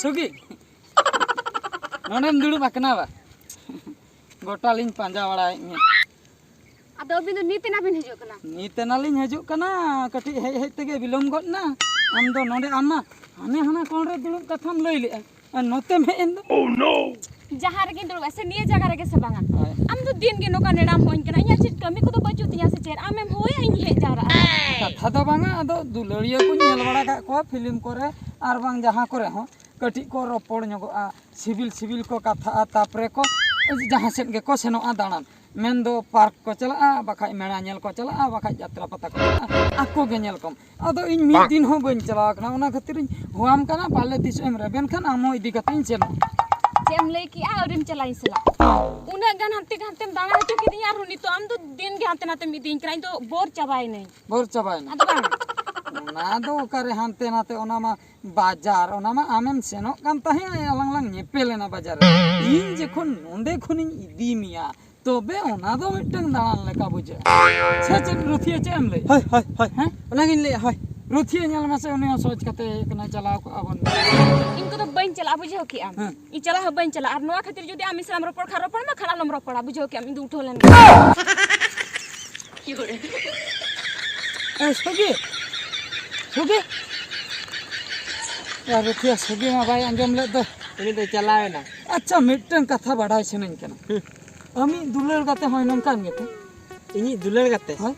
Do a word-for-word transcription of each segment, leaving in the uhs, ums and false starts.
ᱥᱩᱜᱤ, ᱱᱚᱰᱮᱢ ᱫᱩᱲᱩᱵ ᱟᱠᱟᱱᱟ ᱵᱟ? ᱜᱚᱴᱟ ᱞᱤᱧ ᱯᱟᱸᱡᱟ ᱵᱟᱲᱟᱭᱮᱫ ᱢᱮᱭᱟ᱾ ᱟᱫᱚ ᱟᱹᱵᱤᱱ ᱫᱚ ᱱᱤᱛ ᱮᱱᱟ ᱵᱤᱱ ᱦᱤᱡᱩᱜ ᱠᱟᱱᱟ? ᱱᱤᱛ ᱮᱱᱟ ᱞᱤᱧ ᱦᱤᱡᱩᱜ ᱠᱟᱱᱟ, ᱠᱟᱹᱴᱤᱡ ᱦᱮᱡ ᱦᱮᱡ ᱛᱮᱜᱮ ᱵᱤᱞᱚᱢ ᱜᱚᱫ ᱮᱱᱟ᱾ ᱟᱢ ᱫᱚ ᱱᱚᱰᱮ, ᱟᱢ ᱢᱟ ᱦᱟᱱᱮ ᱦᱟᱱᱟ ᱠᱚᱬ ᱨᱮ ᱫᱩᱲᱩᱵ ᱠᱟᱛᱷᱟᱢ ᱞᱟᱹᱭ ᱞᱮᱜᱼᱟ, ᱟᱨ ᱱᱚᱛᱮᱢ ᱦᱮᱡ ᱮᱱ ᱫᱚ᱾ ᱡᱟᱦᱟᱸ ᱨᱮᱜᱮᱧ ᱫᱩᱲᱩᱵᱼᱟ ᱥᱮ, ᱱᱤᱭᱟᱹ ᱡᱟᱭᱜᱟ ᱨᱮᱜᱮ ᱥᱮ ᱵᱟᱝᱟ? ᱦᱳᱭ᱾ ᱟᱢ ᱫᱚ ᱫᱤᱱ ᱜᱮ ᱱᱚᱝᱠᱟ ᱱᱮᱰᱟᱢ ᱦᱚᱧ ᱠᱟᱱᱟ᱾ ᱤᱧᱟᱹᱜ ᱪᱮᱫ ᱠᱟᱹᱢᱤ ᱠᱚᱫᱚ ᱵᱟᱹᱪᱩᱜ ᱛᱤᱧᱟ ᱥᱮ ᱪᱮᱫ? ᱟᱢᱮᱢ ᱦᱚᱦᱚᱭᱟ, ᱤᱧ ᱦᱮᱡ ᱡᱟᱣᱨᱟᱜᱼᱟ᱾ ᱠᱟᱛᱷᱟ ᱫᱚ ᱵᱟᱝᱟ, ᱟᱫᱚ ᱫᱩᱞᱟᱹᱲᱤᱭᱟᱹ ᱠᱚᱧ ᱧᱮᱞ ᱵᱟᱲᱟ ᱠᱟᱜ ᱠᱚᱣᱟ ᱯᱷᱤᱞᱢ ᱠᱚᱨᱮ, ᱟᱨ ᱵᱟᱝ ᱡᱟᱦᱟᱸ ᱠᱚᱨᱮ ᱦᱚᱸ, ᱠᱟᱹᱴᱤᱡ ᱠᱚ ᱨᱚᱯᱚᱲ ᱧᱚᱜᱚᱜᱼᱟ, ᱥᱤᱵᱤᱞ ᱥᱤᱵᱤᱞ ᱠᱚ ᱠᱟᱛᱷᱟᱜᱼᱟ, ᱛᱟᱯᱚᱨᱮ ᱠᱚ ᱡᱟᱦᱟᱸ ᱥᱮᱫ ᱜᱮᱠᱚ ᱥᱮᱱᱚᱜᱼᱟ ᱫᱟᱬᱟᱱ᱾ ᱢᱮᱱᱫᱚ ᱯᱟᱨᱠ ᱠᱚ ᱪᱟᱞᱟᱜᱼᱟ, ᱵᱟᱠᱷᱟᱡ ᱢᱮᱞᱟ ᱧᱮᱞ ᱠᱚ ᱪᱟᱞᱟᱜᱼᱟ, ᱵᱟᱠᱷᱟᱡ ᱡᱟᱛᱨᱟ ᱯᱟᱛᱟ ᱠᱚ ᱪᱟᱞᱟᱜᱼᱟ, ᱟᱠᱚ ᱜᱮ ᱧᱮᱞ ᱠᱚᱢ᱾ ᱟᱫᱚ ᱤᱧ ᱢᱤᱫ ᱫᱤᱱ ᱦᱚᱸ ᱵᱟᱹᱧ ᱪᱟᱞᱟᱣ ᱠᱟᱱᱟ, ᱚᱱᱟ ᱠᱷᱟᱹᱛᱤᱨ ᱤᱧ ᱦᱚᱦᱚᱣᱟᱢ ᱠᱟᱱᱟ, ᱯᱟᱞᱮ ᱛᱤᱥ ᱮᱢ ᱨᱮᱵᱮᱱ ᱠᱷᱟᱱ ᱟᱢ ᱦᱚᱸ ᱤᱫᱤ ᱠᱟᱛᱮ ᱤᱧ ᱥᱮᱱᱚᱜᱼᱟ᱾ ᱪᱮᱫ ᱮᱢ ᱞᱟᱹᱭ ᱠᱮᱜᱼᱟ? ᱟᱹᱣᱨᱤᱢ ᱪᱟᱞᱟᱜ ᱤᱧ ᱥᱟᱞᱟᱜ᱾ ᱩᱱᱟᱹᱜ ᱜᱟᱱ ᱦᱟᱱᱛᱮ ᱦᱟᱱᱛᱮᱢ ᱫᱟᱬᱟ ᱦᱚᱪᱚ ᱠᱤᱫᱤᱧᱟ, ᱟᱨᱦᱚᱸ ᱱᱤᱛᱚᱜ ᱟᱢ ᱫᱚ ᱫᱤᱱ ᱜᱮ ᱦᱟᱱᱛᱮ ᱱᱟᱛᱮᱢ ᱤᱫᱤᱧ ᱠᱟᱱᱟ, ᱤᱧ ᱫᱚ ᱵᱳᱨ ᱪᱟᱵᱟᱭᱮᱱᱟᱹᱧ᱾ ᱵᱳᱨ ᱪᱟᱵᱟᱭᱮᱱᱟ? ᱟᱫᱚ ᱵᱟᱝ᱾ ᱚᱱᱟ ᱫᱚ ᱚᱠᱟᱨᱮ ᱦᱟᱱᱛᱮ ᱱᱟᱛᱮ, ᱚᱱᱟ ᱢᱟ ᱵᱟᱡᱟᱨ, ᱚᱱᱟ ᱢᱟ ᱟᱢᱮᱢ ᱥᱮᱱᱚᱜ ᱠᱟᱱ ᱛᱟᱦᱮᱸᱫ, ᱟᱞᱟᱝ ᱞᱟᱝ ᱧᱮᱯᱮᱞ ᱮᱱᱟ ᱵᱟᱡᱟᱨ ᱨᱮ᱾ ᱤᱧ ᱡᱚᱠᱷᱚᱱ ᱱᱚᱸᱰᱮ ᱠᱷᱚᱱᱤᱧ ᱤᱫᱤ ᱢᱮᱭᱟ, ᱛᱚᱵᱮ ᱚᱱᱟ ᱫᱚ ᱢᱤᱫᱴᱟᱝ ᱫᱟᱬᱟᱱ ᱞᱮᱠᱟ ᱵᱩᱡᱷᱟᱹᱜᱼᱟ᱾ ᱥᱮ ᱪᱮᱫ ᱨᱩᱛᱷᱤᱭᱟᱹ, ᱪᱮᱫ ᱮᱢ ᱞᱟᱹᱭ? ᱦᱳᱭ, ᱦᱳᱭ, ᱦᱳᱭ᱾ ᱦᱮᱸ? ᱚᱱᱟᱜᱤᱧ ᱞᱟᱹᱭᱮᱫᱼᱟ, ᱦᱳᱭ᱾ ᱨᱩᱛᱷᱤᱭᱟᱹ ᱧᱮᱞ ᱢᱮᱥᱮ, ᱩᱱᱤ ᱦᱚᱸ ᱥᱚᱡᱽ ᱠᱟᱛᱮ ᱦᱮᱡ ᱠᱟᱱᱟᱭ, ᱪᱟᱞᱟᱣ ᱠᱚᱜᱼᱟ ᱵᱚᱱ᱾ ᱤᱧ ᱠᱚᱫᱚ ᱵᱟᱹᱧ ᱪᱟᱞᱟᱜᱼᱟ, ᱵᱩᱡᱷᱟᱹᱣ ᱠᱮᱜᱼᱟᱢ? ᱦᱮᱸ᱾ ᱤᱧ ᱪᱟᱞᱟᱜ ᱦᱚᱸ ᱵᱟᱹᱧ ᱪᱟᱞᱟᱜᱼᱟ᱾ ᱟᱨ ᱱᱚᱣᱟ ᱠᱷᱟᱹᱛᱤᱨ ᱡᱩᱫᱤ ᱟᱢ ᱤᱧ ᱥᱟᱞᱟᱜ ᱮᱢ ᱨᱚᱯᱚᱲ ᱠᱷᱟᱱ ᱨᱚᱯᱚᱲ ᱢᱟ, ᱠᱷᱟᱱ ᱟᱞᱚᱢ ᱨᱚᱯᱚᱲᱟ, ᱵᱩᱡᱷᱟᱹᱣ ᱠᱮᱜᱼᱟᱢ? ᱤᱧ ᱫᱚ ᱩᱴᱷᱟᱹᱣ ᱞᱮᱱ ᱜᱮ᱾ ᱮ, ᱥᱩᱜᱤ! ᱥᱩᱜᱤ! ᱭᱟ, ᱨᱩᱛᱷᱤᱭᱟ, ᱥᱩᱜᱤ ᱢᱟ ᱵᱟᱭ ᱟᱸᱡᱚᱢ ᱞᱮᱫ ᱫᱚ᱾ ᱩᱱᱤ ᱫᱚᱭ ᱪᱟᱞᱟᱣ ᱮᱱᱟ᱾ ᱟᱪᱪᱷᱟ, ᱢᱤᱫᱴᱟᱝ ᱠᱟᱛᱷᱟ ᱵᱟᱰᱟᱭ ᱥᱟᱱᱟᱧ ᱠᱟᱱᱟ᱾ ᱦᱩᱸ᱾ ᱟᱢᱤᱡ ᱫᱩᱞᱟᱹᱲ ᱜᱟᱛᱮ ᱦᱚᱸᱭ ᱱᱚᱝᱠᱟᱱ ᱜᱮᱛᱮ? ᱤᱧᱤᱡ ᱫᱩᱞᱟᱹᱲ ᱜᱟᱛᱮ? ᱦᱳᱭ᱾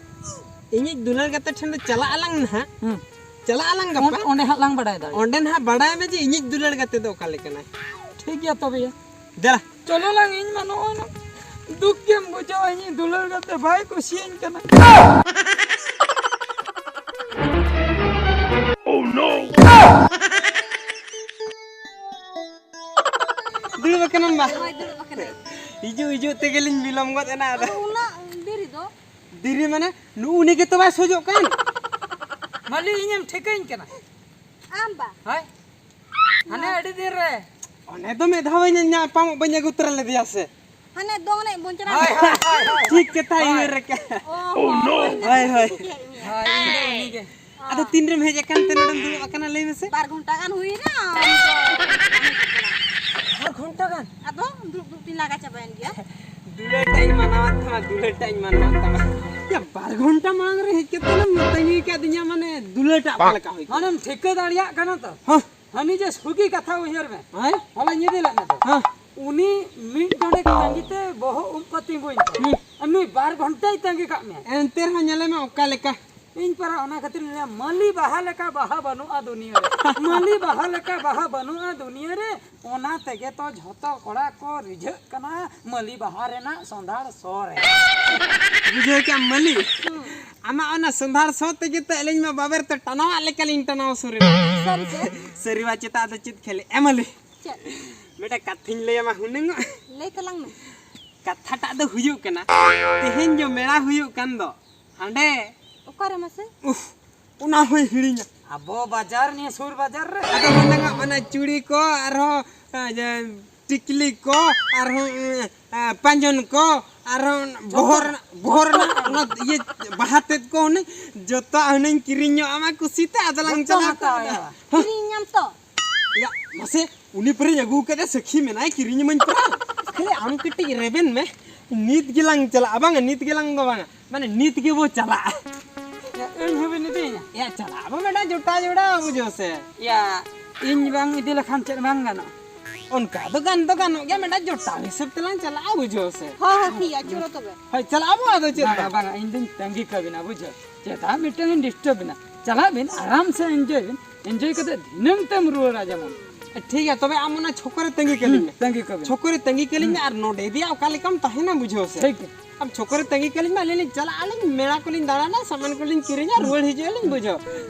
ᱤᱧᱤᱡ ᱫᱩᱞᱟᱹᱲ ᱜᱟᱛᱮ ᱴᱷᱮᱱ ᱫᱚ ᱪᱟᱞᱟᱜ ᱟᱞᱟᱝ ᱱᱟᱦᱟᱜ᱾ ᱦᱩᱸ᱾ ᱪᱟᱞᱟᱜ ᱟᱞᱟᱝ ᱜᱟᱯᱟ᱾ ᱚᱸᱰᱮ, ᱚᱸᱰᱮ ᱦᱟᱸᱜ ᱞᱟᱝ ᱵᱟᱰᱟᱭ ᱫᱟᱲᱮᱭᱟᱜᱼᱟ᱾ ᱚᱸᱰᱮ ᱱᱟᱦᱟᱜ ᱵᱟᱰᱟᱭ ᱢᱮ ᱡᱮ ᱤᱧᱤᱡ ᱫᱩᱞᱟᱹᱲ ᱜᱟᱛᱮ ᱫᱚ ᱚᱠᱟ ᱞᱮᱠᱟᱱᱟᱭ᱾ ᱴᱷᱤᱠ ᱜᱮᱭᱟ ᱛᱚᱵᱮ ᱭᱟ᱾ ᱫᱮᱞᱟ᱾ ᱪᱚᱞᱚ ᱞᱟᱝ, ᱤᱧ ᱢᱟ ᱱᱚᱜᱼᱚᱭ ᱱᱟ ᱫᱩᱠ ᱜᱮᱢ ᱵᱩᱡᱷᱟᱹᱣᱟ, ᱤᱧᱤᱡ ᱫᱩᱞᱟᱹᱲ ᱜᱟᱛᱮ ᱵᱟᱭ ᱠᱩᱥᱤᱭᱟᱹᱧ ᱠᱟᱱᱟ᱾ ᱫᱩᱲᱩᱵ ᱟᱠᱟᱱᱟᱢ ᱵᱟ? ᱦᱳᱭ, ᱫᱩᱲᱩᱵ ᱟᱠᱟᱱᱟᱹᱧ᱾ ᱦᱤᱡᱩᱜ ᱦᱤᱡᱩᱜ ᱛᱮᱜᱮᱞᱤᱧ ᱵᱤᱞᱚᱢ ᱜᱚᱫ ᱮᱱᱟ ᱟᱫᱚ᱾ ᱟᱫᱚ ᱩᱱᱟᱹᱜ ᱫᱮᱨᱤ ᱫᱚ? ᱫᱮᱨᱤ ᱢᱟᱱᱮ ᱱᱩᱜᱼᱩ ᱱᱤ ᱜᱮᱛᱚ ᱵᱟᱭ ᱥᱚᱡᱚᱜ ᱠᱟᱱ᱾ ᱢᱟᱹᱞᱤ, ᱤᱧᱮᱢ ᱴᱷᱤᱠᱟᱹᱧ ᱠᱟᱱᱟ? ᱟᱢ ᱵᱟ? ᱦᱳᱭ᱾ ᱦᱟᱱᱮ ᱟᱹᱰᱤ ᱫᱤᱱ ᱨᱮ᱾ ᱚᱱᱮ ᱫᱚ ᱢᱤᱫ ᱫᱷᱟᱣ ᱤᱧ ᱧᱟᱯᱟᱢᱚᱜ ᱵᱟᱹᱧ ᱟᱹᱜᱩ ᱛᱚᱨᱟ ᱞᱮᱫᱮᱭᱟ ᱥᱮ? ᱦᱟᱱᱮ ᱫᱚᱝ ᱮᱱᱮᱡ ᱵᱚᱱ ᱪᱟᱞᱟᱣ ᱦᱳᱭ, ᱞᱮᱱᱟ᱾ ᱦᱳᱭ, ᱦᱳᱭ, ᱦᱳᱭ᱾ ᱴᱷᱤᱠ ᱠᱟᱛᱷᱟ ᱦᱳᱭ᱾ ᱩᱭᱦᱟᱹᱨ ᱨᱟᱠᱟᱵ᱾ ᱚ, ᱦᱳᱭ, ᱦᱳᱭ, ᱦᱳᱭ᱾ ᱦᱳᱭ, ᱤᱧ ᱫᱚ ᱩᱱᱤ ᱜᱮ᱾ ᱚ, ᱟᱫᱚ ᱛᱤᱱ ᱨᱮᱢ ᱦᱮᱡ ᱟᱠᱟᱱ ᱛᱮ ᱱᱚᱰᱮᱢ ᱫᱩᱲᱩᱵ ᱟᱠᱟᱱᱟ, ᱞᱟᱹᱭ ᱢᱮᱥᱮ? ᱵᱟᱨ ᱜᱷᱚᱱᱴᱟ ᱜᱟᱱ ᱦᱩᱭᱱᱟ᱾ ᱵᱟᱨ ᱜᱷᱚᱱᱴᱟ ᱜᱟᱱ? ᱟᱫᱚ ᱫᱩᱲᱩᱵ ᱫᱩᱲᱩᱵ ᱛᱤᱧ ᱞᱟᱸᱜᱟ ᱪᱟᱵᱟᱭᱮᱱ ᱜᱮᱭᱟ᱾ ᱫᱩᱞᱟᱹᱲ ᱴᱟᱜ ᱤᱧ ᱢᱟᱱᱟᱣᱟᱫ ᱛᱟᱢᱟ, ᱫᱩᱞᱟᱹᱲ ᱴᱟᱜ ᱤᱧ ᱢᱟᱱᱟᱣᱟᱫ ᱛᱟᱢᱟ᱾ ᱭᱟ, ᱵᱟᱨ ᱜᱷᱚᱱᱴᱟ ᱢᱟᱲᱟᱝ ᱨᱮ ᱦᱮᱡ ᱠᱟᱛᱮ ᱮᱢ ᱛᱟᱺᱜᱤ ᱠᱟᱫᱤᱧᱟ, ᱢᱟᱱᱮ ᱫᱩᱞᱟᱹᱲ ᱴᱟᱜ ᱚᱠᱟ ᱞᱮᱠᱟ ᱦᱩᱭ ᱠᱚᱜᱼᱟ? ᱢᱟᱱᱮᱢ ᱴᱷᱤᱠᱟᱹ ᱫᱟᱲᱮᱭᱟᱜ ᱠᱟᱱᱟ ᱛᱚ? ᱦᱚᱸ᱾ ᱦᱟᱹᱱᱤ ᱡᱮ ᱥᱩᱜᱤ ᱠᱟᱛᱷᱟ ᱩᱭᱦᱟᱹᱨ ᱢᱮ᱾ ᱦᱮᱸ? ᱦᱚᱞᱟ ᱧᱤᱫᱟᱹ ᱞᱮᱫ ᱢᱮ ᱛᱚ? ᱦᱮᱸ᱾ ᱩᱱᱤ ᱢᱤᱫ ᱰᱚᱸᱰᱮᱠ ᱛᱟᱺᱜᱤ ᱛᱮ ᱵᱚᱦᱚᱜ ᱩᱵ ᱠᱚ ᱛᱤᱸᱜᱩᱭᱮᱱ ᱛᱟᱭᱟ᱾ ᱦᱩᱸ᱾ ᱟᱨ ᱱᱩᱭ ᱵᱟᱨ ᱜᱷᱚᱱᱴᱟᱭ ᱛᱟᱺᱜᱤ ᱠᱟᱜ ᱢᱮᱭᱟ᱾ ᱮᱱᱛᱮ ᱨᱮᱦᱚᱸ ᱧᱮᱞᱮ ᱢᱮ ᱚᱠᱟ ᱞᱮᱠᱟ᱾ ᱤᱧ ᱯᱟᱨᱟ ᱚᱱᱟ ᱠᱷᱟᱹᱛᱤᱨ ᱤᱧ ᱞᱟᱹᱭᱟ, ᱢᱟᱹᱞᱤ ᱵᱟᱦᱟ ᱞᱮᱠᱟ ᱵᱟᱦᱟ ᱵᱟᱹᱱᱩᱜᱼᱟ ᱫᱩᱱᱤᱭᱟᱹ ᱨᱮ᱾ ᱢᱟᱹᱞᱤ ᱵᱟᱦᱟ ᱞᱮᱠᱟ ᱵᱟᱦᱟ ᱵᱟᱹᱱᱩᱜᱼᱟ ᱫᱩᱱᱤᱭᱟᱹ ᱨᱮ᱾ ᱚᱱᱟ ᱛᱮᱜᱮ ᱛᱚ ᱡᱷᱚᱛᱚ ᱠᱚᱲᱟ ᱠᱚ ᱨᱤᱡᱷᱟᱹᱜ ᱠᱟᱱᱟ ᱢᱟᱹᱞᱤ ᱵᱟᱦᱟ ᱨᱮᱱᱟᱜ ᱥᱚᱸᱫᱷᱟᱲ ᱥᱚ ᱨᱮ᱾ ᱵᱩᱡᱷᱟᱹᱣ ᱠᱮᱜᱼᱟᱢ ᱢᱟᱹᱞᱤ? ᱦᱩᱸ᱾ ᱟᱢᱟᱜ ᱚᱱᱟ ᱥᱚᱸᱫᱷᱟᱲ ᱥᱚ ᱛᱮᱜᱮ ᱛᱚ ᱟᱹᱞᱤᱧ ᱢᱟ ᱵᱟᱵᱮᱨ ᱛᱮ ᱴᱟᱱᱟᱣᱟᱜ ᱞᱮᱠᱟᱞᱤᱧ ᱴᱟᱱᱟᱣ ᱥᱩᱨᱮᱱᱟ᱾ ᱥᱟᱹᱨᱤ ᱥᱮ? ᱥᱟᱹᱨᱤᱣᱟ ᱪᱮᱛᱟ ᱟᱫᱚ ᱪᱮᱫ ᱠᱷᱟᱹᱞᱤ? ᱮ ᱢᱟᱹᱞᱤ᱾ ᱪᱮᱫ? ᱢᱤᱫᱴᱟᱝ ᱠᱟᱛᱷᱟᱧ ᱞᱟᱹᱭᱟᱢᱟ ᱦᱩᱱᱟᱹᱝ᱾ ᱞᱟᱹᱭ ᱛᱟᱞᱟᱝ ᱢᱮ᱾ ᱠᱟᱛᱷᱟᱴᱟᱜ ᱫᱚ ᱦᱩᱭᱩᱜ ᱠᱟᱱᱟ, ᱛᱮᱦᱮᱧ ᱡᱮ ᱢᱮᱞᱟ ᱦᱩᱭᱩᱜ ᱠᱟᱱ ᱫᱚ ᱦᱟᱸᱰᱮ᱾ ᱚᱠᱟᱨᱮ ᱢᱟᱥᱮ? ᱩᱯᱷ, ᱚᱱᱟ ᱦᱚᱸᱭ ᱦᱤᱲᱤᱧᱟ᱾ ᱟᱵᱚ ᱵᱟᱡᱟᱨ, ᱱᱤᱭᱟᱹ ᱥᱩᱨ ᱵᱟᱡᱟᱨ ᱨᱮ᱾ ᱟᱫᱚ ᱦᱩᱱᱟᱹᱝ ᱚᱱᱟ ᱪᱩᱲᱤ ᱠᱚ ᱟᱨᱦᱚᱸ, ᱮ, ᱡᱮ, ᱴᱤᱠᱞᱤ ᱠᱚ ᱟᱨᱦᱚᱸ, ᱮ, ᱯᱟᱸᱡᱚᱱ ᱠᱚ ᱟᱨᱦᱚᱸ ᱡᱚᱛᱚ᱾ ᱵᱚᱦᱚᱜ ᱨᱮᱱᱟᱜ, ᱵᱚᱦᱚᱜ ᱨᱮᱱᱟᱜ ᱚᱱᱟ ᱤᱭᱟᱹ ᱵᱟᱦᱟ ᱛᱮᱫ ᱠᱚ ᱦᱩᱱᱟᱹᱝ ᱡᱚᱛᱚ ᱦᱩᱱᱟᱹᱝ ᱠᱤᱨᱤᱧ ᱧᱚᱜ ᱟᱢᱟ ᱠᱩᱥᱤᱛᱮ, ᱟᱫᱚ ᱞᱟᱝ ᱡᱚᱛᱚ ᱪᱟᱞᱟᱣ ᱦᱟᱛᱟᱣ ᱠᱚᱜᱼᱟ᱾ ᱦᱩᱭᱩᱜᱼᱟ᱾ ᱦᱚᱸ᱾ ᱠᱤᱨᱤᱧ ᱧᱟᱢ ᱛᱚ? ᱭᱟ, ᱢᱟᱥᱮ, ᱩᱱᱤ ᱯᱮᱨᱮᱧ ᱟᱹᱜᱩ ᱠᱟᱫᱮ, ᱥᱟᱹᱠᱷᱤ ᱢᱮᱱᱟᱭ, ᱠᱤᱨᱤᱧ ᱟᱹᱢᱟᱹᱧ ᱯᱮᱨᱟ᱾ ᱠᱷᱟᱹᱞᱤ ᱟᱢ ᱠᱟᱹᱴᱤᱡ ᱨᱮᱵᱮᱱ ᱢᱮ, ᱱᱤᱛ ᱜᱮᱞᱟᱝ ᱪᱟᱞᱟᱜᱼᱟ᱾ ᱵᱟᱝᱟ, ᱱᱤᱛ ᱜᱮᱞᱟᱝ ᱫᱚ ᱵᱟᱝᱟ, ᱢᱟᱱᱮ, ᱱᱤᱛ ᱜᱮᱵᱚ ᱪᱟᱞᱟᱜᱼᱟ᱾ ᱭᱟ, ᱤᱧ ᱦᱚᱸᱵᱤᱱ ᱤᱫᱤᱭᱤᱧᱟ? ᱭᱟ, ᱪᱟᱞᱟᱜ ᱟᱵᱚ ᱢᱤᱫᱴᱟᱝ ᱡᱚᱴᱟᱣ ᱡᱚᱲᱟᱣ, ᱵᱩᱡᱷᱟᱹᱣ ᱥᱮ᱾ ᱭᱟ, ᱤᱧ ᱵᱟᱝ ᱤᱫᱤ ᱞᱮᱠᱷᱟᱱ ᱪᱮᱫ ᱵᱟᱝ ᱜᱟᱱᱚᱜᱼᱟ? ᱚᱱᱠᱟ ᱫᱚ ᱜᱟᱱ ᱫᱚ ᱜᱟᱱᱚᱜ ᱜᱮᱭᱟ, ᱢᱤᱫᱴᱟᱝ ᱡᱚᱴᱟᱣ ᱦᱤᱥᱟᱹᱵ ᱛᱮᱞᱟᱝ ᱪᱟᱞᱟᱜᱼᱟ, ᱵᱩᱡᱷᱟᱹᱣ ᱥᱮ᱾ ᱦᱳᱭ, ᱦᱳᱭ, ᱴᱷᱤᱠ ᱜᱮᱭᱟ, ᱪᱚᱞᱚ ᱛᱚᱵᱮ᱾ ᱦᱳᱭ, ᱪᱟᱞᱟᱜ ᱟᱵᱚ, ᱟᱫᱚ ᱪᱮᱫ ᱵᱟᱝᱟ, ᱫᱚ? ᱵᱟᱝᱟ, ᱤᱧ ᱫᱚᱧ ᱛᱟᱺᱜᱤ ᱠᱟᱵᱤᱱᱟ, ᱵᱩᱡᱷᱟᱹᱣ᱾ ᱪᱮᱫᱟᱜ ᱢᱤᱫᱴᱟᱝ ᱤᱧ disturb ᱵᱤᱱᱟ? ᱪᱟᱞᱟᱜ ᱵᱤᱱ, ᱟᱨᱟᱢ ᱥᱮ enjoy ᱵᱤᱱ, enjoy ᱠᱟᱛᱮ ᱫᱷᱤᱱᱟᱹᱝ ᱛᱮᱢ ᱨᱩᱣᱟᱹᱲᱟ ᱡᱮᱢᱚᱱ᱾ ᱴᱷᱤᱠ ᱜᱮᱭᱟ, ᱛᱚᱵᱮ ᱟᱢ ᱚᱱᱟ ᱪᱷᱚᱠᱚ ᱨᱮ ᱛᱟᱺᱜᱤ ᱠᱟᱹᱞᱤᱧ ᱢᱮ᱾ ᱦᱩᱸ, ᱛᱟᱺᱜᱤ ᱠᱟᱵᱤᱱ᱾ ᱪᱷᱚᱠᱚ ᱨᱮ ᱛᱟᱺᱜᱤ ᱠᱟᱹᱞᱤᱧ ᱢᱮ, ᱦᱩᱸ᱾ ᱟᱨ ᱱᱚᱰᱮ ᱫᱮ ᱚᱠᱟ ᱞᱮᱠᱟᱢ ᱛᱟᱦᱮᱱᱟ, ᱵᱩᱡᱷᱟᱹᱣ ᱥᱮ᱾ ᱴᱷᱤᱠ ᱜᱮᱭᱟ᱾ ᱟᱢ ᱪᱷᱚᱠᱚ ᱨᱮ ᱛᱟᱺᱜᱤ ᱠᱟᱹᱞᱤᱧ ᱢᱮ, ᱟᱹᱞᱤᱧ ᱞᱤᱧ ᱪᱟᱞᱟᱜ ᱟᱹᱞᱤᱧ, ᱢᱮᱞᱟ ᱠᱚᱞᱤᱧ ᱫᱟᱬᱟᱱᱟ, ᱥᱟᱢᱟᱱ ᱠᱚᱞᱤᱧ ᱠᱤᱨᱤᱧᱟ, ᱨᱩᱣᱟᱹᱲ ᱦᱤᱡᱩᱜ ᱟᱹᱞᱤᱧ, ᱵᱩᱡᱷᱟᱹᱣ᱾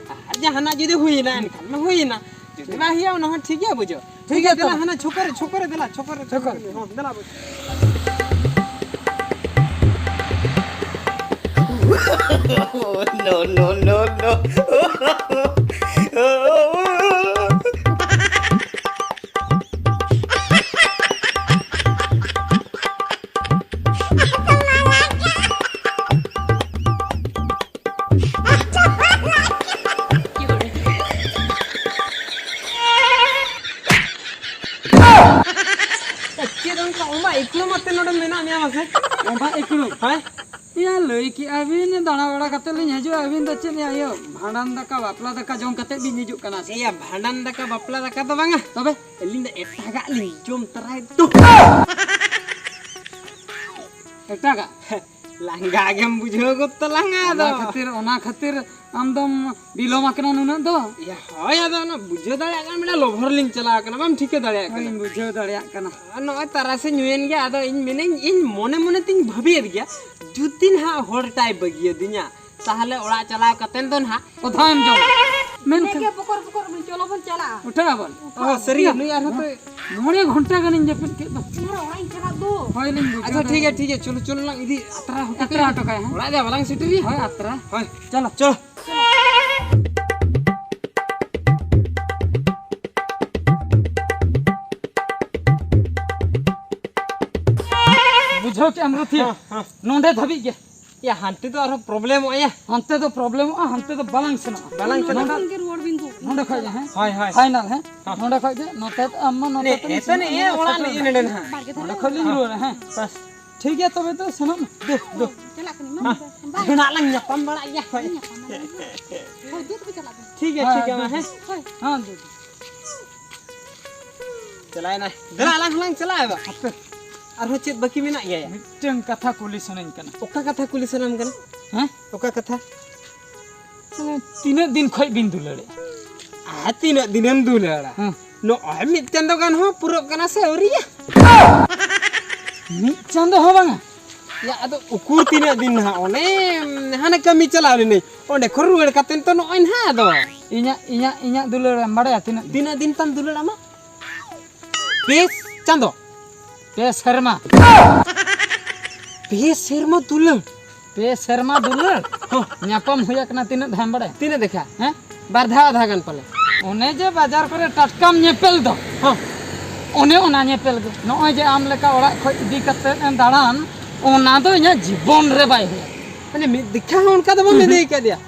ᱟᱨ ᱡᱟᱦᱟᱱᱟᱜ ᱡᱩᱫᱤ ᱦᱩᱭᱮᱱᱟ, ᱮᱱᱠᱷᱟᱱ ᱢᱟ ᱦᱩᱭᱮᱱᱟ, ᱡᱩᱫᱤ ᱵᱟᱝ ᱦᱩᱭᱩᱜᱼᱟ, ᱚᱱᱟ ᱦᱚᱸ ᱴᱷᱤᱠ ᱜᱮᱭᱟ, ᱵᱩᱡᱷᱟᱹᱣ᱾ ᱴᱷᱤᱠ ᱜᱮᱭᱟ, ᱫᱮᱞᱟ, ᱛᱚᱵᱮ᱾ ᱦᱟᱱᱟ ᱪᱷᱚᱠᱚ ᱨᱮ, ᱪᱷᱚᱠᱚ ᱨᱮ, ᱫᱮᱞᱟ, ᱪᱷᱚᱠᱚ ᱨᱮ, ᱪᱷᱚᱠᱚ ᱨᱮ᱾ ᱦᱚᱸ, ᱫᱮᱞᱟ, ᱵᱩᱡᱷᱟᱹᱣ᱾ No, no, no, no. ᱦᱮᱸ? ᱤᱭᱟᱹ, ᱞᱟᱹᱭ ᱠᱮᱜᱼᱟ ᱵᱤᱱ, ᱫᱟᱬᱟ ᱵᱟᱲᱟ ᱠᱟᱛᱮ ᱞᱤᱧ ᱦᱤᱡᱩᱜᱼᱟ᱾ ᱟᱹᱵᱤᱱ ᱫᱚ ᱪᱮᱫ, ᱤᱭᱟᱹ, ᱤᱭᱟᱹ, ᱵᱷᱟᱸᱰᱟᱱ ᱫᱟᱠᱟ, ᱵᱟᱯᱞᱟ ᱫᱟᱠᱟ ᱡᱚᱢ ᱠᱟᱛᱮ ᱵᱤᱱ ᱦᱤᱡᱩᱜ ᱠᱟᱱᱟ ᱥᱮ? ᱤᱭᱟᱹ, ᱵᱷᱟᱸᱰᱟᱱ ᱫᱟᱠᱟ, ᱵᱟᱯᱞᱟ ᱫᱟᱠᱟ ᱫᱚ ᱵᱟᱝᱟ᱾ ᱛᱚᱵᱮ? ᱟᱹᱞᱤᱧ ᱫᱚ ᱮᱴᱟᱜᱟᱜ ᱞᱤᱧ ᱡᱚᱢ ᱛᱟᱨᱟᱭ ᱫᱚ᱾ ᱮᱴᱟᱜᱟᱜ? ᱞᱟᱸᱜᱟ ᱜᱮᱢ ᱵᱩᱡᱷᱟᱹᱣ ᱜᱚᱫ ᱛᱟᱞᱟᱝᱟ ᱟᱫᱚ᱾ ᱚᱱᱟ ᱠᱷᱟᱹᱛᱤᱨ, ᱚᱱᱟ ᱠᱷᱟᱹᱛᱤᱨ ᱟᱢ ᱫᱚᱢ ᱵᱤᱞᱚᱢ ᱟᱠᱟᱱᱟ ᱱᱩᱱᱟᱹᱜ ᱫᱚ? ᱤᱭᱟᱹ, ᱦᱳᱭ, ᱟᱫᱚ ᱚᱱᱟ ᱵᱩᱡᱷᱟᱹᱣ ᱫᱟᱲᱮᱭᱟᱜ ᱠᱟᱱᱟ, ᱢᱤᱫᱴᱟᱝ ᱞᱚᱵᱷᱚ ᱨᱮᱞᱤᱧ ᱪᱟᱞᱟᱣ ᱠᱟᱱᱟ, ᱵᱟᱢ ᱴᱷᱤᱠᱟᱹ ᱫᱟᱲᱮᱭᱟᱜ ᱠᱟᱱᱟ᱾ ᱦᱳᱭ, ᱤᱧ ᱵᱩᱡᱷᱟᱹᱣ ᱫᱟᱲᱮᱭᱟᱜ ᱠᱟᱱᱟ᱾ ᱟᱨ ᱱᱚᱜᱼᱚᱭ ᱛᱟᱨᱟᱥᱤᱧ ᱦᱩᱭᱮᱱ ᱜᱮᱭᱟ, ᱟᱫᱚ ᱤᱧ ᱢᱮᱱᱟᱹᱧ, ᱤᱧ ᱢᱚᱱᱮ ᱢᱚᱱᱮ ᱛᱤᱧ ᱵᱷᱟᱹᱵᱤᱭᱮᱫ ᱜᱮᱭᱟ, ᱡᱩᱫᱤ ᱱᱟᱦᱟᱜ ᱦᱚᱲ ᱴᱟᱭ ᱵᱟᱹᱜᱤᱭᱟᱹᱫᱤᱧᱟ, ᱛᱟᱦᱞᱮ ᱚᱲᱟᱜ ᱪᱟᱞᱟᱣ ᱠᱟᱛᱮᱱ ᱫᱚ ᱱᱟᱦᱟᱜ ᱚᱫᱷᱟᱭᱮᱢ ᱡᱚᱢᱟ᱾ ᱢᱮᱱᱠᱷᱟᱱ ᱤᱱᱟᱹᱜᱮ ᱵᱚᱠᱚᱨ ᱵᱚᱠᱚᱨ ᱵᱚᱱ, ᱪᱚᱞᱚ ᱵᱚᱱ ᱪᱟᱞᱟᱜᱼᱟ᱾ ᱩᱴᱷᱟᱹᱜ ᱟᱵᱚᱱ᱾ ᱚ, ᱥᱟᱹᱨᱤ ᱜᱮ, ᱱᱩᱭ ᱟᱨᱦᱚᱸ ᱛᱚ ᱢᱚᱬᱮ ᱜᱷᱚᱱᱴᱟ ᱜᱟᱱᱤᱧ ᱡᱟᱹᱯᱤᱫ ᱠᱮᱫ ᱫᱚ᱾ ᱤᱧ ᱦᱚᱸ ᱚᱲᱟᱜ ᱤᱧ ᱪᱟᱞᱟᱜ ᱫᱚ᱾ ᱦᱳᱭ, ᱞᱤᱧ ᱵᱩᱡᱷᱟᱹᱣ ᱟᱪᱪᱷᱟ, ᱴᱷᱤᱠ ᱜᱮᱭᱟ, ᱫᱟᱲᱮᱭᱟᱜ ᱴᱷᱤᱠ ᱜᱮᱭᱟ, ᱪᱚᱞᱚ, ᱪᱚᱞᱚ ᱞᱟᱝ ᱤᱫᱤ ᱟᱛᱨᱟ ᱦᱚᱴᱚ ᱟᱛᱨᱟ ᱠᱟᱭᱟ᱾ ᱦᱚᱴᱚ ᱠᱟᱭᱟ, ᱦᱮᱸ? ᱚᱲᱟᱜ ᱫᱚ ᱵᱟᱞᱟᱝ ᱥᱮᱴᱮᱨᱤᱭᱟ? ᱦᱳᱭ, ᱟᱛᱨᱟ᱾ ᱦᱳᱭ, ᱪᱚᱞᱚ᱾ ᱪᱚᱞᱚ᱾ ᱵᱩᱡᱷᱟᱹᱣ ᱠᱮᱜ ᱟᱢ ᱨᱩᱛᱷᱤ? ᱦᱮᱸ, ᱦᱮᱸ᱾ ᱱᱚᱰᱮ ᱫᱷᱟᱹᱵᱤᱡ ᱜᱮ᱾ ᱭᱟ, ᱦᱟᱱᱛᱮ ᱫᱚ ᱟᱨᱦᱚᱸ ᱯᱨᱚᱵᱞᱮᱢᱚᱜᱼᱟ ᱭᱟ᱾ ᱦᱟᱱᱛᱮ ᱫᱚ ᱯᱨᱚᱵᱞᱮᱢᱚᱜᱼᱟ, ᱦᱟᱱᱛᱮ ᱫᱚ ᱵᱟᱞᱟᱝ ᱥᱮᱱᱚᱜᱼᱟ᱾ ᱵᱟᱞᱟᱝ ᱱᱚᱰᱮ ᱥᱮᱱᱚᱜᱼᱟ᱾ ᱠᱷᱚᱱ ᱜᱮ ᱨᱩᱣᱟᱹᱲ ᱵᱤᱱ ᱫᱩ᱾ ᱱᱚᱰᱮ ᱠᱷᱚᱡ ᱜᱮ, ᱦᱮᱸ? ᱦᱳᱭ, ᱦᱳᱭ᱾ ᱯᱷᱟᱭᱱᱟᱞ, ᱦᱮᱸ? ᱦᱚᱸ᱾ ᱱᱚᱰᱮ ᱠᱷᱚᱡ ᱜᱮ, ᱱᱚᱛᱮ ᱫᱚ ᱟᱢ ᱢᱟ ᱱᱚᱛᱮ ᱮ, ᱠᱷᱚᱡ ᱞᱤᱧ ᱮᱛᱮ ᱱᱮ, ᱥᱮᱱᱚᱜᱼᱟ, ᱮ, ᱚᱲᱟᱜ ᱥᱮᱴᱮᱨ ᱞᱤᱧ ᱱᱚᱰᱮ ᱱᱟᱦᱟᱜ᱾ ᱵᱟᱲᱜᱮ ᱫᱷᱟᱨᱮ ᱱᱚᱰᱮ ᱠᱷᱚᱡ ᱞᱤᱧ ᱨᱩᱣᱟᱹᱲᱟ, ᱦᱮᱸ? ᱵᱟᱥ᱾ ᱴᱷᱤᱠ ᱜᱮᱭᱟ, ᱛᱚᱵᱮ ᱫᱚ ᱥᱮᱱᱚᱜ ᱢᱮ᱾ ᱫᱩ, ᱫᱩ᱾ ᱪᱟᱞᱟᱜ ᱠᱟᱹᱱᱟᱹᱧ, ᱢᱟ᱾ ᱦᱮᱸ᱾ ᱦᱮᱸ, ᱱᱟᱜ ᱞᱟᱝ ᱧᱟᱯᱟᱢ ᱵᱟᱲᱟᱜ ᱜᱮᱭᱟ, ᱦᱳᱭ᱾ ᱧᱟᱯᱟᱢ ᱟᱞᱟᱝ᱾ ᱦᱳᱭ, ᱫᱩ ᱛᱚᱵᱮ ᱪᱟᱞᱟᱜ ᱵᱤᱱ᱾ ᱴᱷᱤᱠ ᱜᱮᱭᱟ, ᱦᱮᱸ, ᱴᱷᱤᱠ ᱜᱮᱭᱟ, ᱢᱟ, ᱫᱩ᱾ ᱦᱮᱸ? ᱦᱳᱭ᱾ ᱦᱮᱸ, ᱫᱩ, ᱫᱩ᱾ ᱪᱟᱞᱟᱣᱮᱱᱟᱭ᱾ ᱫᱮᱞᱟ, ᱟᱞᱟᱝ ᱦᱚᱸᱞᱟᱝ ᱪᱟᱞᱟᱜᱼᱟ ᱵᱟ᱾ ᱦᱟᱯᱮ᱾ ᱟᱨᱦᱚᱸ ᱪᱮᱫ ᱵᱟᱹᱠᱤ ᱢᱮᱱᱟᱜ ᱜᱮᱭᱟ ᱭᱟ? ᱢᱤᱫᱴᱟᱝ ᱠᱟᱛᱷᱟ ᱠᱩᱞᱤ ᱥᱟᱱᱟᱧ ᱠᱟᱱᱟ᱾ ᱚᱠᱟ ᱠᱟᱛᱷᱟ ᱠᱩᱞᱤ ᱥᱟᱱᱟᱢ ᱠᱟᱱᱟ? ᱦᱮᱸ? ᱚᱠᱟ ᱠᱟᱛᱷᱟ? ᱢᱟᱱᱮ, ᱛᱤᱱᱟᱹᱜ ᱫᱤᱱ ᱠᱷᱚᱡ ᱵᱤᱱ ᱫᱩᱞᱟᱹᱲᱮᱜᱼᱟ? ᱟᱨ ᱛᱤᱱᱟᱹᱜ ᱫᱤᱱᱮᱢ ᱫᱩᱞᱟᱹᱲᱟ? ᱦᱮᱸ᱾ ᱱᱚᱜᱼᱚᱭ ᱢᱤᱫ ᱪᱟᱸᱫᱚ ᱜᱟᱱ ᱦᱚᱸ ᱯᱩᱨᱟᱹᱜ ᱠᱟᱱᱟ ᱥᱮ ᱟᱹᱣᱨᱤᱭᱟ? ᱢᱤᱫ ᱪᱟᱸᱫᱚ ᱦᱚᱸ ᱵᱟᱝᱟ? ᱭᱟ, ᱟᱫᱚ ᱩᱠᱩᱨ ᱛᱤᱱᱟᱹᱜ ᱫᱤᱱ ᱱᱟᱦᱟᱜ? ᱚᱱᱮ ᱦᱟᱱᱮ ᱠᱟᱹᱢᱤ ᱪᱟᱞᱟᱣ ᱞᱮᱱᱟᱹᱧ, ᱚᱸᱰᱮ ᱠᱷᱚᱱ ᱨᱩᱣᱟᱹᱲ ᱠᱟᱛᱮᱱ ᱛᱚ ᱱᱚᱜᱼᱚᱭ ᱱᱟᱦᱟᱜ ᱟᱫᱚ᱾ ᱤᱧᱟᱹᱜ, ᱤᱧᱟᱹᱜ, ᱤᱧᱟᱹᱜ ᱫᱩᱞᱟᱹᱲ ᱮᱢ ᱵᱟᱲᱟᱭᱟ ᱛᱤᱱᱟᱹᱜ ᱫᱤᱱ? ᱛᱤᱱᱟᱹᱜ ᱫᱤᱱ ᱛᱟᱢ ᱫᱩᱞᱟᱹᱲ ᱟᱢᱟᱜ? ᱯᱮ ᱪᱟᱸᱫᱚ᱾ ᱯᱮ ᱥᱮᱨᱢᱟ᱾ ᱯᱮ ᱥᱮᱨᱢᱟ ᱫᱩᱞᱟᱹᱲ? ᱯᱮ ᱥᱮᱨᱢᱟ ᱫᱩᱞᱟᱹᱲ? ᱦᱚᱸ᱾ ᱧᱟᱯᱟᱢ ᱦᱩᱭ ᱟᱠᱟᱱᱟ ᱛᱤᱱᱟᱹᱜ ᱫᱷᱟᱣ ᱮᱢ ᱵᱟᱲᱟᱭᱟ? ᱛᱤᱱᱟᱹᱜ ᱫᱮᱠᱷᱟ? ᱦᱮᱸ? ᱵᱟᱨ ᱫᱷᱟᱣ ᱟᱫᱷᱟ ᱜᱟᱱ ᱯᱟᱞᱮ᱾ ᱚᱱᱮ ᱡᱮ ᱵᱟᱡᱟᱨ ᱠᱚᱨᱮ ᱴᱟᱴᱠᱟᱢ ᱧᱮᱯᱮᱞ ᱫᱚ᱾ ᱦᱚᱸ᱾ ᱚᱱᱮ ᱚᱱᱟ ᱧᱮᱯᱮᱞ ᱜᱮ᱾ ᱱᱚᱜᱼᱚᱭ ᱡᱮ ᱟᱢ ᱞᱮᱠᱟ ᱚᱲᱟᱜ ᱠᱷᱚᱡ ᱤᱫᱤ ᱠᱟᱛᱮᱫ ᱮᱢ ᱫᱟᱬᱟᱱ, ᱚᱱᱟ ᱫᱚ ᱤᱧᱟᱹᱜ ᱡᱤᱵᱚᱱ ᱨᱮ ᱵᱟᱭ ᱦᱩᱭᱩᱜᱼᱟ᱾ ᱢᱟᱱᱮ ᱢᱤᱫ ᱫᱮᱠᱷᱟ ᱦᱚᱸ ᱚᱱᱠᱟ ᱫᱚ ᱵᱟᱢ ᱦᱩᱸ ᱦᱩᱸ᱾ ᱤᱫᱤ ᱠᱟᱫᱮᱭᱟ?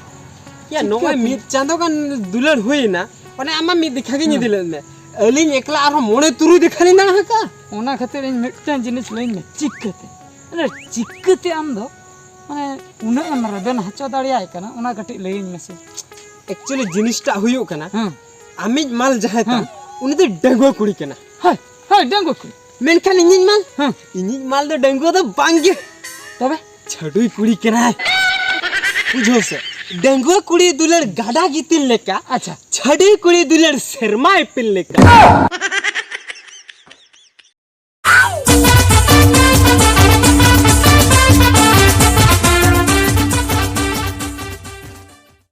ᱭᱟ, ᱪᱤᱠᱟᱹᱛᱮ? ᱱᱚᱜᱼᱚᱭ ᱢᱤᱫ ᱪᱟᱸᱫᱚ ᱜᱟᱱ ᱫᱩᱞᱟᱹᱲ ᱦᱩᱭᱮᱱᱟ, ᱚᱱᱮ ᱟᱢ ᱢᱟ ᱢᱤᱫ ᱫᱮᱠᱷᱟ ᱜᱤᱧ ᱦᱩᱸ᱾ ᱤᱫᱤ ᱞᱮᱫ ᱢᱮ᱾ ᱟᱹᱞᱤᱧ ᱮᱠᱞᱟ ᱟᱨᱦᱚᱸ ᱢᱚᱬᱮ ᱛᱩᱨᱩᱭ ᱫᱮᱠᱷᱟ ᱞᱤᱧ ᱫᱟᱬᱟ ᱟᱠᱟᱫᱼᱟ᱾ ᱚᱱᱟ ᱠᱷᱟᱹᱛᱤᱨ ᱤᱧ ᱢᱤᱫᱴᱟᱝ ᱡᱤᱱᱤᱥ ᱞᱟᱹᱭᱟᱹᱧ ᱢᱮ, ᱪᱤᱠᱟᱹᱛᱮ? ᱟᱨᱮ, ᱪᱤᱠᱟᱹᱛᱮ ᱟᱢ ᱫᱚ ᱢᱟᱱᱮ ᱩᱱᱟᱹᱜ ᱮᱢ ᱨᱮᱵᱮᱱ ᱦᱚᱪᱚ ᱫᱟᱲᱮᱭᱟᱭ ᱠᱟᱱᱟ, ᱚᱱᱟ ᱠᱟᱹᱴᱤᱡ ᱞᱟᱹᱭᱟᱹᱧ ᱢᱮᱥᱮ᱾ ᱮᱠᱪᱩᱭᱮᱞᱤ ᱡᱤᱱᱤᱥᱴᱟᱜ ᱦᱩᱭᱩᱜ ᱠᱟᱱᱟ, ᱦᱮᱸ᱾ ᱟᱢᱤᱡ ᱢᱟᱞ ᱡᱟᱦᱟᱸᱭ ᱛᱟᱢ, ᱦᱮᱸ᱾ ᱩᱱᱤ ᱫᱚ ᱰᱟᱺᱜᱩᱣᱟᱹ ᱠᱩᱲᱤ ᱠᱟᱱᱟ᱾ ᱦᱳᱭ, ᱦᱳᱭ, ᱰᱟᱺᱜᱩᱣᱟᱹ ᱠᱩᱲᱤ᱾ ᱢᱮᱱᱠᱷᱟᱱ ᱤᱧᱤᱡ ᱢᱟᱞ, ᱦᱮᱸ᱾ ᱤᱧᱤᱡ ᱢᱟᱞ ᱫᱚ ᱰᱟᱺᱜᱩᱣᱟᱹ ᱫᱚ ᱵᱟᱝ ᱜᱮ᱾ ᱛᱚᱵᱮ? ᱪᱷᱟᱹᱰᱩᱭ ᱠᱩᱲᱤ ᱠᱟᱱᱟᱭ᱾ ᱵᱩᱡᱷᱟᱹᱣ ᱥᱮ? ᱰᱟᱺᱜᱩᱣᱟᱹ ᱠᱩᱲᱤ ᱫᱩᱞᱟᱹᱲ ᱜᱟᱰᱟ ᱜᱤᱛᱤᱞ ᱞᱮᱠᱟ᱾ ᱟᱪᱪᱷᱟ᱾ ᱪᱷᱟᱹᱰᱩᱭ ᱠᱩᱲᱤ ᱫᱩᱞᱟᱹᱲ ᱥᱮᱨᱢᱟ ᱤᱯᱤᱞ ᱞᱮᱠᱟ᱾